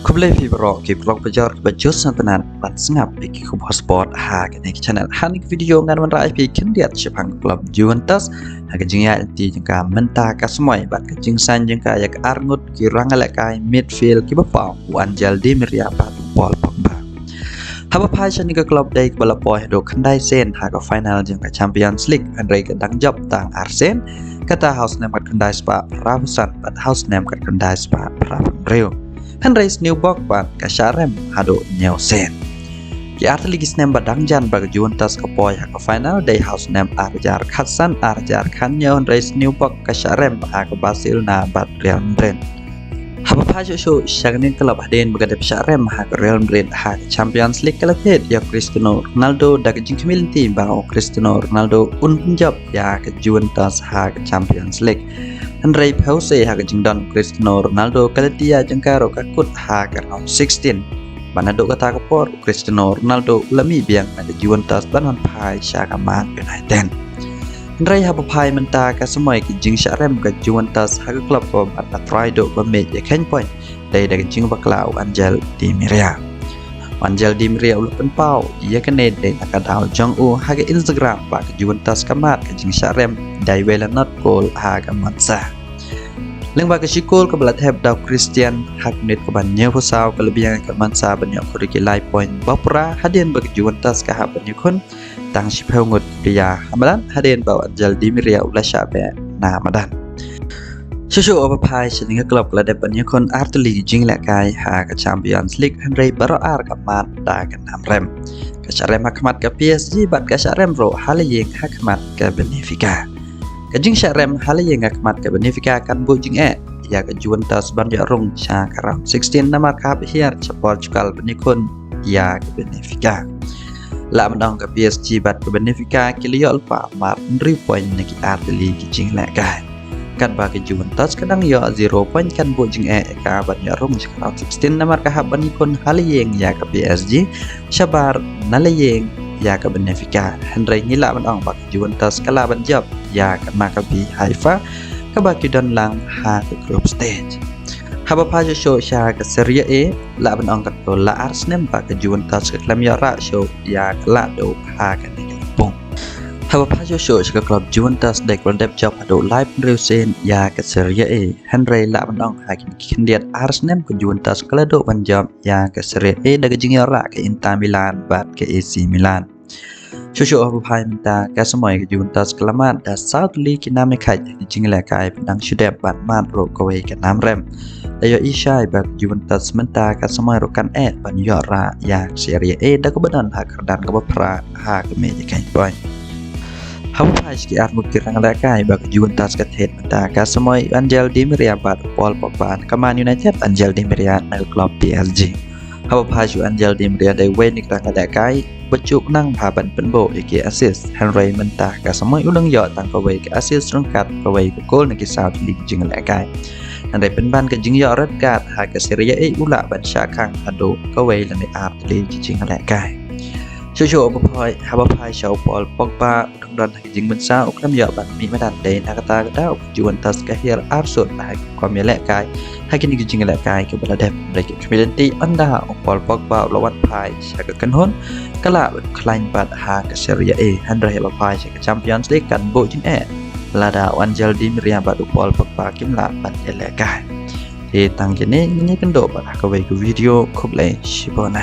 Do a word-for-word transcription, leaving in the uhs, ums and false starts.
Khublei phi baroh ki paralok bajor kiba ju sngewtynnat ban sngap ïa ki khubor sport ha kane ka channel. Ha kane ka video ngan wanrah ïa phi khyndiat shaphang ka club Juventus ha ka jingïaid jong ka mynta ka samoi bad ka jingsaiñ jong ka ïa ka arngut ki rangïalehkai midfield kiba paw, u Angel Di Maria bad u Paul Pogba. Haba phai sha kane ka club dei kaba la poi haduh khyndai sien ha ka final jong ka Champions League, hynrei ka dang jop tang ar sien, kata ha u snem khatkhyndai spah phra phew san bad ha u snem khatkhyndai spah phra phew hynriew. Hynrei sniew bok bad ka shah rem haduh hynñiew sien. Ki artylli ki snem ba dang jan ba ka Juventus ka poi ha ka final dei ha u snem ar hajar khatsan, ar hajar khathynñiew, hynrei sniew bok ka shah rem ha ka Barcelona bad Real Madrid. Haba phai shuh shuh sha kane ka club hadien ba ka dep shah rem ha ka Real Madrid ha ka Champions League, ka la thied ïa u Cristiano Ronaldo da ka jingkhmih lynti ba u Cristiano Ronaldo un pynjop ïa ka Juventus ha ka Champions League. Hynrei phewse ha ka jingdon u Cristiano Ronaldo, ka lynti ïa jong ka ruh ka kut ha ka round sixteen. Bad naduh kata ka por u Cristiano Ronaldo u la mih biang na ka Juventus ban wan phai sha ka Man United. Hynrei haba phai mynta ka samoi ki jingshah rem ka Juventus ha ka club kaba mad, la trai duh ba mih ïa ka khein point dei da ka jingbakla u Angel Di Maria. U Angel Di Maria u la pynpaw ïa kane dei na ka daw jong u ha ka Instagram ba ka Juventus ka mad ka jingshah rem da iwei la not goal ha ka Monza. Lyngba ka shi goal kaba la thep da u Christian ha ka minit kaba hynñiew phew saw, ka la biang ïa ka Monza ban ïoh khur ïa ki lai point bapura hadien ba ka Juventus ka hap ban ïakhun tang shiphew ngut ki bria ha madan hadien ba u Angel Di Maria u la shah beh na madan. Shuh shuh haba phai sha kane ka club ka la dep ban ïakhun artylli ki jinglehkai ha ka Champions League, hynrei baroh ar ka mad da ka nam rem. Ka shah rem ha khmat ka P S G bad ka shah rem ruh ha la ïing ha khmat ka Benfica. Ka jingshah rem ha la ïing ha khmat ka Benfica kan buh jingeh ïa ka Juventus ban ïoh rung sha ka round sixteen namar ka hap hiar sha Portugal ban ïakhun ïa ka Benfica. Lah ban ong ka P S G bad ka Benfica ki la ïoh lypa mar hynriew point na ki artylli ki jinglehkai. Katba ka Juventus ka dang ïoh zero point kan buh jingeh ïa ka ban ïoh rung sha ka round sixteen namar ka hap ban ïakhun ha la ïing ïa ka P S G, shabar na la ïing ïa ka Benfica. Hynrei ngi lah ban ong ba ka Juventus ka lah ban jop ïa ka Maccabi Haifa kaba ki don lang ha ka group stage. Haba phai shuh shuh sha ka Serie A, lah ban ong katto la ar snem ba ka Juventus ka khlem ïoh rah shuh ïa ka lah duh ha kane ka lympung. Haba phai shuh shuh sha ka club Juventus dei kaba la dep jop haduh laiphew hynriew sien ïa ka Serie A, hynrei lah ban ong ha kine ki khyndiat ar snem ka Juventus ka la duh ban jop ïa ka Serie A da ka jingïoh rah ka Inter Milan bad ka A C Milan. Shuh shuh haba phai mynta ka samoi ka Juventus ka la mad da saw tylli ki nam ïakhaid ha ki jinglehkai, ba dang shu dep ban mad ruh kawei ka nam rem. La ïohi shai ba ka Juventus mynta ka samoi ruh kan eh ban ïoh rah ïa ka Serie A da kaba don ha ka kyrdan kaba phra ha ka miej ka khein point. Haba phai sha ki arngut ki rangïalehkai ba ka Juventus ka thied mynta ka samoi, Angel Di Maria bad Paul Pogba na ka Man United, Angel Di Maria na ka club P S G. Haba phai sha u Angel Di Maria dei uwei na ki rangïalehkai ba ju khnang bha ban pynbun ïa ki assist, hynrei mynta ka samoi u dang ïoh tang kawei ka assist ryngkat kawei ka goal na ki saw tylli ki jinglehkai. Hynrei pynban ka jingïoh red card ha ka Serie A u lah ban shah khang haduh kawei lane ar tylli ki jinglehkai. Shuh shuh haba phai, haba phai sha u Paul Pogba, u dang don ha ka jingmynsaw, u khlem ïoh ban mih madan dei na kata ka daw ka Juventus ka hiar arsut ha ki kam ïalehkai ha kine ki jinglehkai kiba la dep. Hynrei ki khmih lynti, ynda u Paul Pogba u la wan phai sha ka kynhun, ka lah ban khlaiñ pat ha ka Serie A, hynrei haba phai sha ka Champions League kan buh jingeh lada u Angel Di Maria bad u Paul Pogba kim lah ban ïalehkai. Te tang kine ngin ïakynduh pat ha kawei ka video. Khublei shibun.